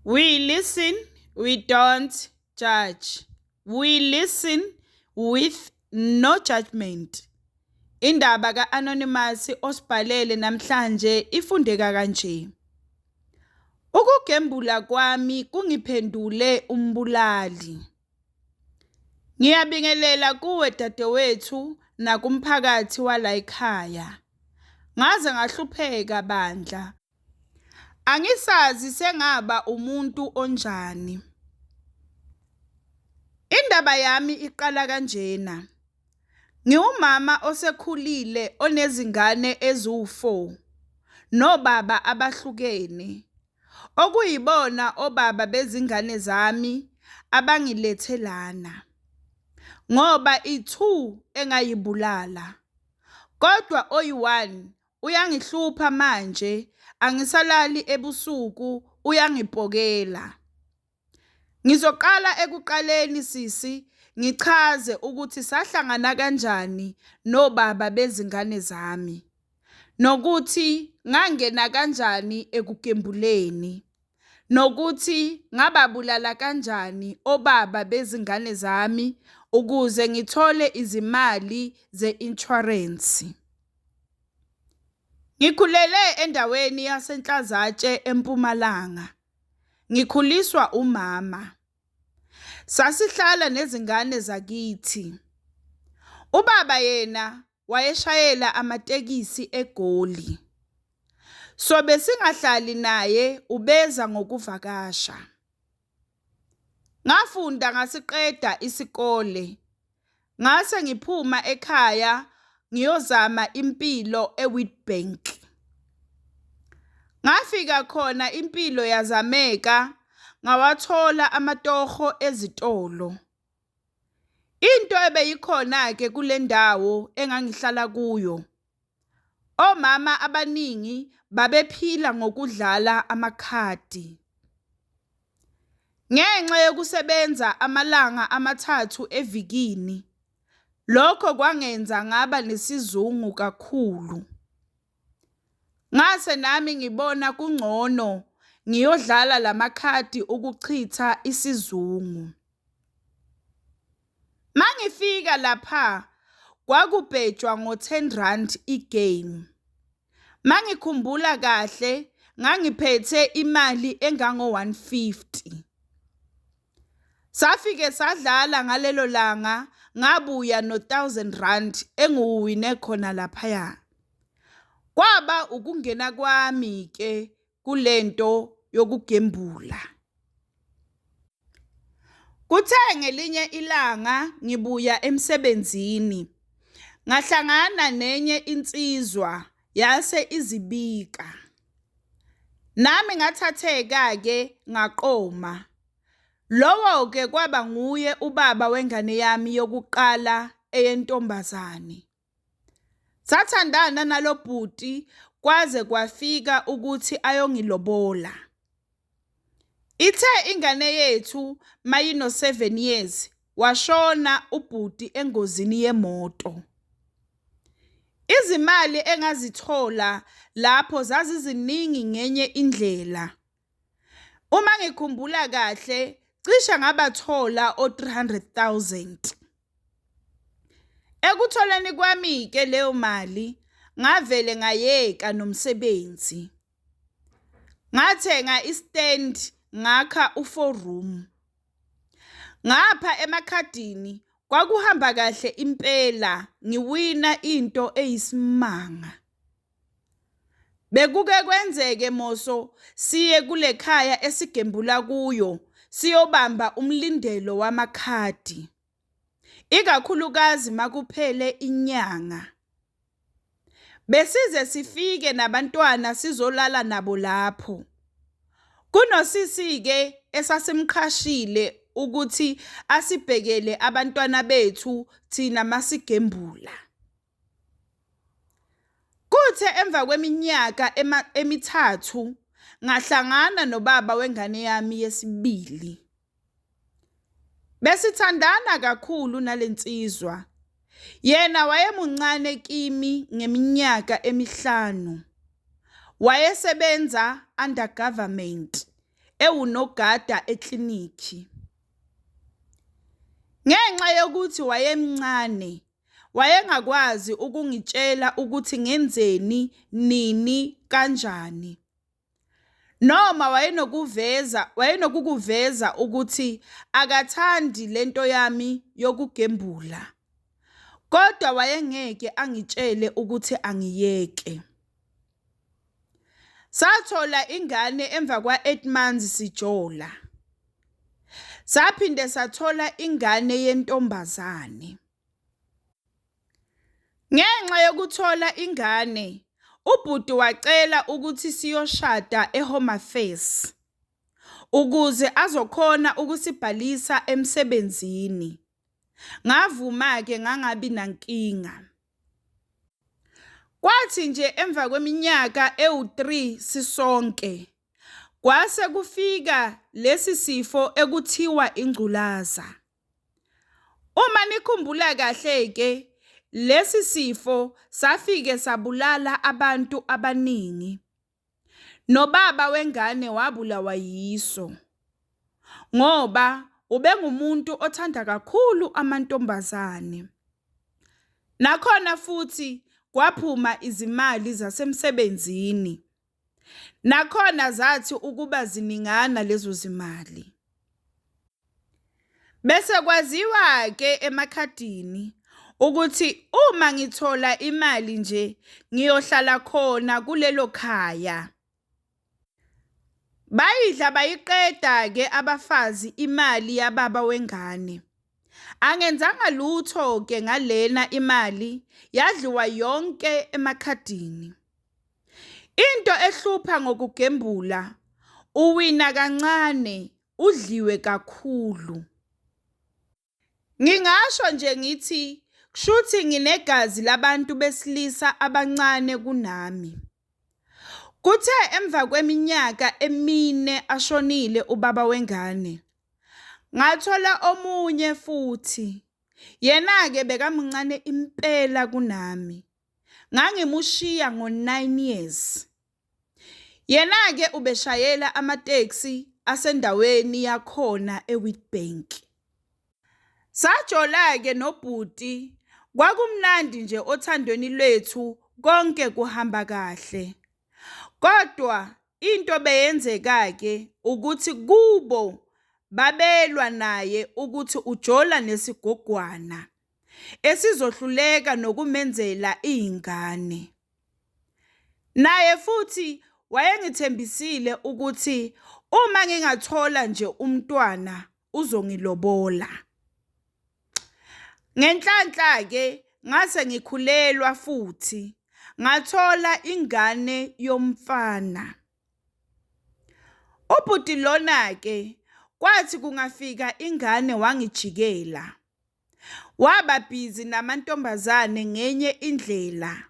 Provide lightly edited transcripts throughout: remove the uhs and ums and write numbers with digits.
We listen, we don't judge. We listen with no judgment. Indaba ka-Anonymous osibhalele namhlanje ifundeka kanje. Ukugembula kwami kungiphendule umbulali. Ngiyabingelela kuwe dadewethu nakumphakathi walayikhaya. Ngaze ngahlupheka bandla. Angisazi sengaba umuntu onjani. Indaba yami iqala kanjena. Ngiwumama osekhulile onezingane eziwu-4 nobaba abahlukene. Okuyibona obaba bezingane zami abangilethe lana. Ngoba i-2 engayibulala. Kodwa oyi-1 uyangihlupha manje angisalali ebusuku uyangipokela. Ngizoqala ekuqaleni sisi ngichaze ukuthi sahlangana kanjani nobaba bezingane zami nokuthi ngangena kanjani ekugembuleni nokuthi ngababulala kanjani obaba bezingane zami ukuze ngithole izimali ze-insurance. Ngikhulele endaweni yaseNhlazatshe eMpumalanga. Ngikhuliswa umama. Sasihlala nezingane zakithi. Ubaba yena wayeshayela amatekisi eGoli. So besingahlali naye ubeza ngokuvakasha. Ngafunda ngasiqeda isikole. Ngase ngiphuma ekhaya ngiyozama impilo eWitbank. Ngafika khona impilo yazameka ngawathola amatoho ezitolo. Into ebeyikhona-ke kule ndawo engangihlala kuyo, omama abaningi babephila ngokudlala amakhadi. Ngenxa yokusebenza amalanga amathathu evikini, lokho kwangenza ngaba nesizungu kakhulu. Ngase nami ngibona kungcono ngiyodlala lamakhadi ukuchitha isizungu. Mangifika lapha kwakubhejwa ngo-10 rand igame. Mangikhumbula kahle ngangiphethe imali engango-150. Safike sadlala ngalelo langa ngabuya no-1000 rand engiwuwine khona laphaya. Kwaba ukungena kwami ke kulento yokugembula. Kuthe ngelinye ilanga ngibuya emsebenzini ngahlangana nenye insizwa yase izibika. Nami ngathatheka-ke ngaqoma. Lowo-ke kwaba nguye ubaba wengane yami yokuqala eyentombazane. Sathandana nalo bhuti kwaze kwafika ukuthi ayongilobola. Ithe ingane yethu mayino 7 years washona ubhuti engozini yemoto. Izimali engazithola lapho zaziziningi ngenye indlela. Uma ngikhumbula kahle cishe ngabathola o-300,000. Ekutholeni kwami-ke leyo mali ngavele ngayeka nomsebenzi. Ngathenga i-stand ngakha u-four room. Ngapha emakhadini kwakuhamba kahle impela ngiwina into eyisimanga. Bekuke kwenzeke moso siye kule khaya esigembula kuyo siyobamba umlindelo wamakhadi. Ikakhulukazi makuphele inyanga. Besize sifike nabantwana sizolala nabo lapho. Kunosisi-ke esasimqhashile ukuthi asibhekele abantwana bethu thina masigembula. Kuthe emva kweminyaka emithathu ngahlangana nobaba wengane yami yesibili. Besithandana kakhulu nalensizwa. Yena wayemuncane kimi ngeminyaka emihlanu. Wayesebenza under government. ewunogada eklinikhi. Ngenxa yokuthi wayemncane, wayengakwazi ukungitshela ukuthi ngenzeni, nini, kanjani. Noma wayenokuveza wayenokukuveza ukuthi akathandi lento yami yokugembula. Kodwa wayengeke angitshele ukuthi angiyeke. Sathola ingane emva kwa-8 months sijola. Saphinde sathola ingane yentombazane. Ngenxa yokuthola ingane, ubhuti wacela ukuthi siyoshada eHome Affairs ukuze azokhona ukusibhalisa emsebenzini. Ngavuma-ke ngangabi nankinga. Kwathi nje emva kweminyaka ewu-3 sisonke, kwase kufika lesi sifo ekuthiwa ingculaza. Uma nikhumbula kahle-ke, lesi sifo safike sabulala abantu abaningi. Nobaba wengane wabulawa yiso, ngoba ubengumuntu othanda kakhulu amantombazane. Nakhona futhi kwaphuma izimali zasemsebenzini. Nakhona zathi ukuba ziningana lezo zimali. Bese kwaziwa-ke emakhadini ukuthi uma ngithola imali nje ngiyohlala khona kulelo khaya. Bayidla bayiqeda-ke abafazi imali yababa wengane. Angenzanga lutho-ke ngalena imali yadliwa yonke emakhadini. Into ehlupha ngokugembula uwina kancane udliwe kakhulu. Ngingasho nje ngithi kshuthi nginegazi labantu besilisa abancane kunami. Kuthe emva kweminyaka emine ashonile ubaba wengane, ngathola omunye futhi. Yena-ke bekamuncane impela kunami. Ngangimushiya ngo-9 years. Yena-ke ubeshayela amatekisi asendaweni yakhona eWitbank. Sajola-ke nobhuti, kwakumnandi nje othandweni lwethu konke kuhamba kahle. Kodwa into beyenzeka-ke ukuthi kubo babelwa naye ukuthi ujola nesigogwana esizohluleka nokumenzela izingane. Naye futhi wayengithembisile ukuthi uma ngingathola nje umntwana uzongilobola. Ngenhlanhla-ke ngase ngikhulelwa futhi ngathola ingane yomfana. Ubhuti lona-ke kwathi kungafika ingane wangijikela. Waba bhizi namantombazane ngenye indlela.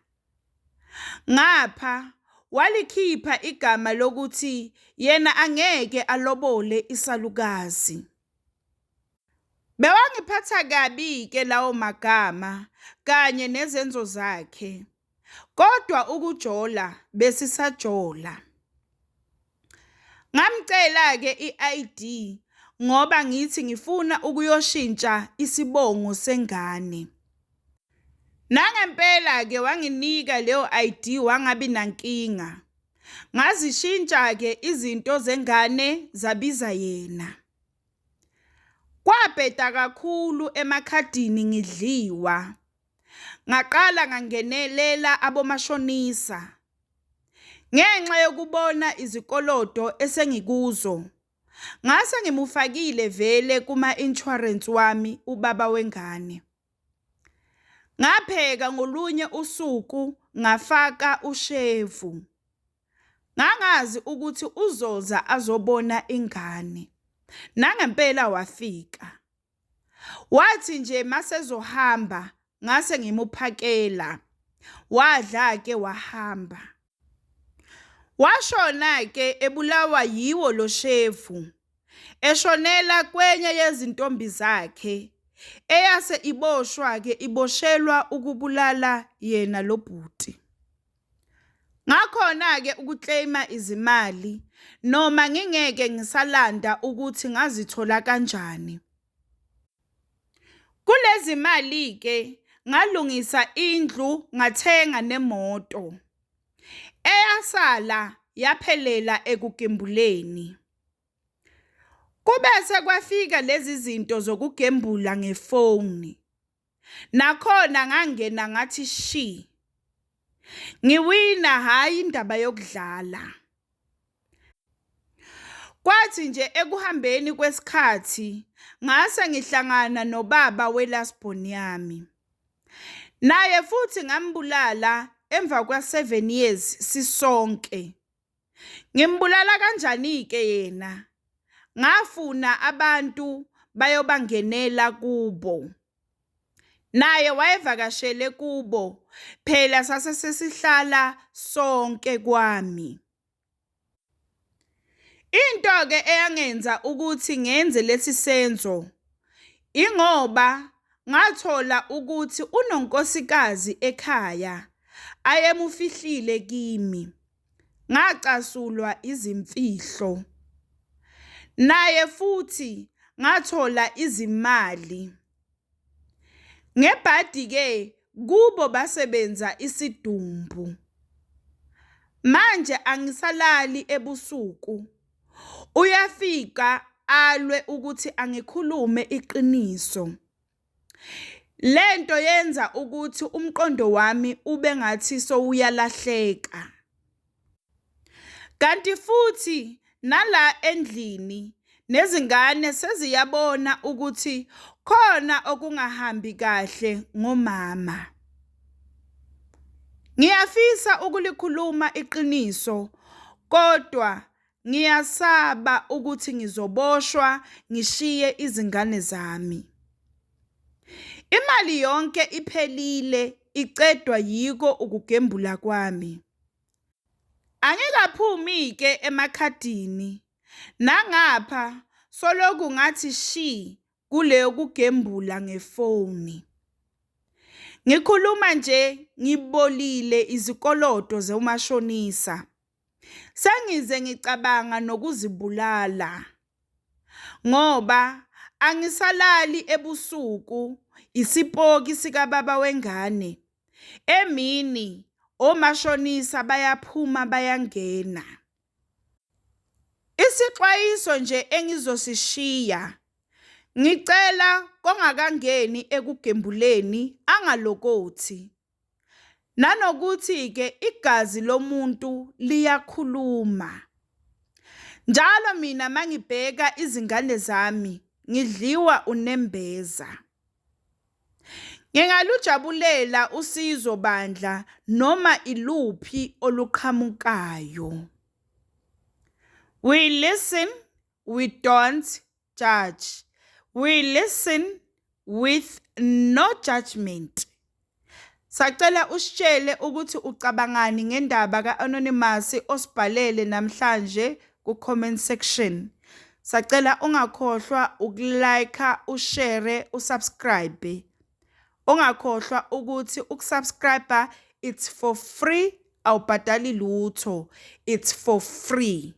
Ngapha walikhipha igama lokuthi yena angeke alobole isalukazi. Bewangiphatha kabi-ke lawo magama kanye nezenzo zakhe, kodwa ukujola besisajola. Ngamcela-ke i-ID ngoba ngithi ngifuna ukuyoshintsha isibongo sengane. Nangempela-ke wanginika leyo ID wangabi nankinga. Ngazishintsha-ke izinto zengane zabiza yena. Kwabheda kakhulu emakhadini ngidliwa. Ngaqala ngangenelela abomashonisa. Ngenxa yokubona izikolodo esengikuzo, ngase ngimufakile vele kuma-insurance wami ubaba wengane. Ngapheka ngolunye usuku ngafaka ushevu. Ngangazi ukuthi uzoza azobona ingane. Nangempela wafika. Wathi nje masezohamba ngase ngimuphakela. Wadla-ke wahamba. Washona-ke ebulawa yiwo lo shevu, eshonela kwenye yezintombi zakhe, eyase iboshwa-ke iboshelwa ukubulala yena lo bhuti. Ngakhona-ke ukukleyima izimali noma ngingeke ngisalanda ukuthi ngazithola kanjani. Kulezi mali-ke ngalungisa indlu ngathenga nemoto. Eyasala yaphelela ekugembuleni. Kube sekwafika lezi zinto zokugembula ngefoni. Nakhona ngangena ngathi shi. Ngiwina hhayi indaba yokudlala. Kwathi nje ekuhambeni kwesikhathi ngase ngihlangana nobaba we-last born yami. Naye futhi ngambulala emva kwa-7 years sisonke. Ngimbulala kanjani-ke yena? Ngafuna abantu bayobangenela kubo. Naye wayevakashele kubo, phela sase sesihlala sonke kwami. Into-ke eyangenza ukuthi ngenze lesi senzo ingoba ngathola ukuthi unonkosikazi ekhaya ayemufihlile kimi. Ngacasulwa izimfihlo. Naye futhi ngathola izimali. Ngebhadi-ke kubo basebenza isidumbu. Manje angisalali ebusuku. Uyafika alwe ukuthi angikhulume iqiniso. Lento yenza ukuthi umqondo wami ube ngathi sowuyalahleka. Kanti futhi nala endlini nezingane seziyabona ukuthi khona okungahambi kahle ngomama. Ngiyafisa ukulikhuluma iqiniso kodwa ngiyasaba ukuthi ngizoboshwa ngishiye izingane zami. Imali yonke iphelile icedwa yiko ukugembula kwami. Angikaphumi-ke emakhadini nangapha soloku ngathi shi kule yokugembula ngefoni. Ngikhuluma nje ngibolile izikoloto zomashonisa. Sengize ngicabanga nokuzibulala ngoba angisalali ebusuku isipoki sikababa wengane. Emini omashonisa bayaphuma bayangena. Isixwayiso nje engizosishiya, ngicela kongakangeni ekugembuleni angalokothi. Nanokuthi-ke igazi lomuntu liyakhuluma. Njalo mina mangibheka izingane zami ngidliwa unembeza. Ngingalujabulela usizo bandla noma iluphi oluqhamukayo. We listen, we don't judge. We listen with no judgment. Sacela usitshele ukuthi ucabangani ngendaba ka-Anonymous osibhalele namhlanje ku-comment section. Sacela ungakhohlwa ukulike, ushare, usubscribe. Ungakhohlwa ukuthi ukusubscribe it's for free, awubhadali lutho. It's for free.